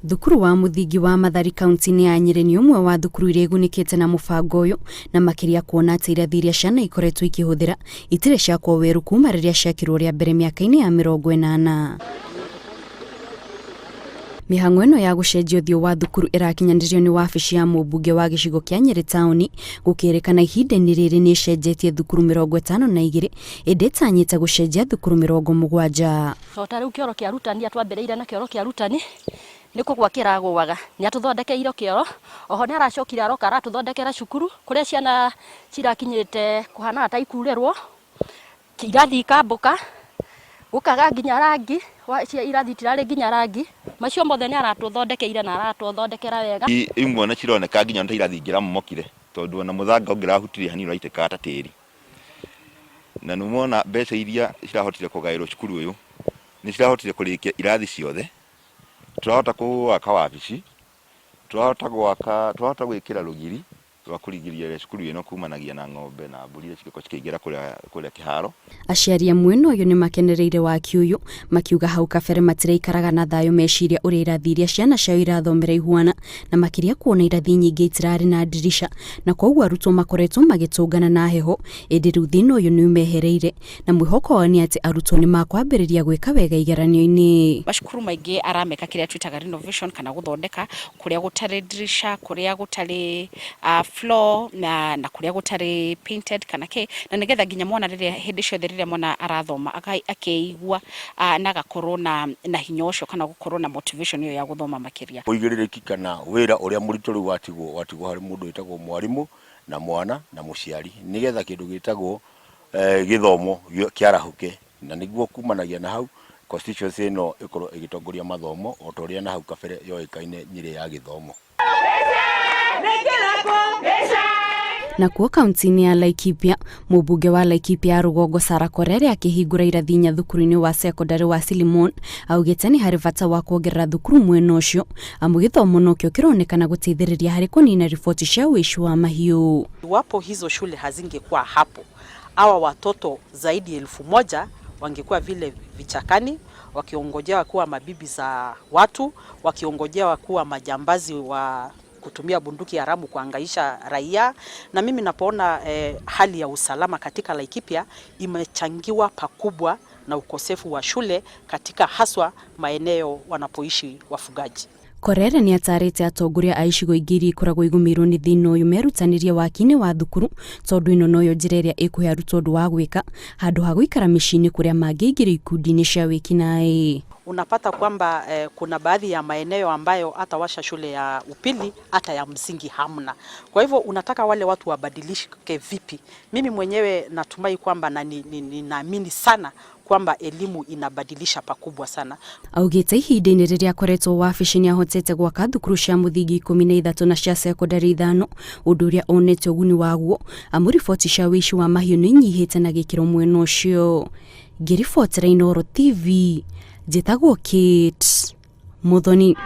Thukuru wa mũthingi wa Mathari kaunti-inĩ ya Nyĩrĩ nĩ ũmwe wa thukuru iria igunĩkĩte na mũbango ũyũ, na makĩria kuona atĩ irathi iria ciana ikoretwo ikĩhũthĩra itirĩ ciakwo werũ kuma rĩrĩa ciakirwo rĩa mbere mĩaka-inĩ ya 80. Mĩhang'o ĩno ya gũcenjia ũthiũ wa thukuru ĩrakinyanĩrio nĩ wabici ya mũmbunge wa gĩcigo kĩa Nyĩrĩ taũni, gũkĩrĩkana ihinda-inĩ rĩrĩ nĩ ĩcenjetie thukuru 52 ĩndĩ ĩtanyĩte gũcenjia thukuru 70. To ta rĩu kĩoro kĩa arutani atwambĩrĩire na kĩoro kĩa arutani nĩ kũgwa kĩragũaga, nĩ atũthondekeire kĩoro, oho nĩ aracokire aroka aratũthondekera cukuru kũrĩa ciana cirakinyĩte kũhanaga ta ikurĩrwo, irathi ikambũka, gũkaga nginya rangi, irathi itirarĩ nginya rangi, macio mothe nĩ aratũthondekeire na aratũthondekera wega. Imwe ona cironeka nginya ta irathi ingĩramomokire tondũ ona mũthanga ũngĩrahutirie hanini ũraitĩkaga ta tĩri. Na nĩ wona mbeca iria cirahotire kũgaĩrwo cukuru ũyũ nĩ cirahotire kũrĩkia irathi ciothe, tũrahota gwaka wabici, tũrahota gwaka, tũrahota gwĩkĩra rũgiri rwa kũrigĩrĩria cukuru ĩno kumanagia na ng'ombe na mbũri iria cingĩkorwo cikĩingĩra kũrĩa kĩharo. Aciari a mwena ũyũ nĩ makenereire waki ũyũ, makiuga hau kabere matiraikaraga na thayũ meciria ũrĩa irathi iria ciana ciao irathomera ihuana, na makĩria kuona irathi nyingĩ itirarĩ na ndirica na koguo arutwo makoretwo magĩtũngana na heho, ĩndĩ rĩu thĩna ũyũ nĩ ũmehereire na mwĩhoko wao nĩ atĩ arutwo nĩ makwambĩrĩria gwĩka wega igeranio-inĩ. Macukuru maingĩ arameka kĩrĩa twĩtaga renovation kana gũthondeka kũrĩa gũtarĩ ndirisha, kũrĩa gũtarĩ floor na kũrĩa gũtarĩ painted kana kĩ, na nĩgetha nginya mwana rĩrĩa hĩndĩ ciothe rĩrĩa mwana arathoma akeigua na agakorwo na hinya ũcio kana gũkorwo na motivation ĩyo ya gũthoma makĩria. Ũigĩrĩrĩki kana wĩra ũrĩa mũritũ rĩu watigwo, watigwo harĩ mũndũ wĩtagwo mwarimũ na mwana na mũciari nĩgetha kĩndũ gĩtagwo gĩthomo kĩarahũke na nĩguo kumanagia na hau constituency ĩno ĩkorwo ĩgĩtongoria mathomo o ta ũrĩa na hau kabere yoĩkaine Nyĩrĩ ya gĩthomo. Nakuo kaunti-inĩ ya Laikipia, mũmbunge wa Laikipia ya rũgongo Sarah Korere akĩhingũra irathi inya thukuru-inĩ wa cekondarĩ wa Silimon, augĩte nĩ harĩ bata wa kuongerera thukuru mwena ũcio, amu gĩthomo nokĩo kĩronekana gũteithĩrĩria harĩ kũnina riboti cia ũici wa mahiũ. Iwapo hizo shule hazingekuwa hapo, hawa watoto zaidi ya 1000 wangekuwa vile vichakani wakiongojea kuwa mabibi za watu, wakiongojea kuwa majambazi wa kutumia bunduki haramu kuangaisha raia. Na mimi napoona hali ya usalama katika Laikipia imechangiwa pakubwa na ukosefu wa shule katika haswa maeneo wanapoishi wafugaji. Korere nĩ atarĩte atongoria a icigo ingĩ iria ikoragwo igũmĩirwo nĩ thĩna ũyũ merutanĩrie waki-inĩ wa thukuru tondũ ĩno noyo njĩra ĩrĩa ĩkũhe arutwo ũndũ wa gwĩka handũ ha gũikara mĩciĩ-inĩ kũrĩa mangĩingĩra ikundi-inĩ cia wĩkinaĩ. Unapata kwamba kuna baadhi ya maeneo ambayo hata washa shule ya upili hata ya msingi hamna. Kwa hivyo unataka wale watu wabadilike vipi? Mimi mwenyewe natumai kwamba na ninaamini sana kwamba elimu inabadilisha pakubwa sana. Augĩte ihinda-inĩ rĩrĩa akoretwo wabici nĩ ahotete gwaka thukuru cia mũthingi 13 na cia cekondarĩ 5, ũndũ ũrĩa onete ũguni waguo amu riboti cia ũici wa mahiũ nĩ inyihĩte na gĩkĩro mwena ũcio. Ngĩribotera Inooro TV, njĩtagwo Kate Muthoni.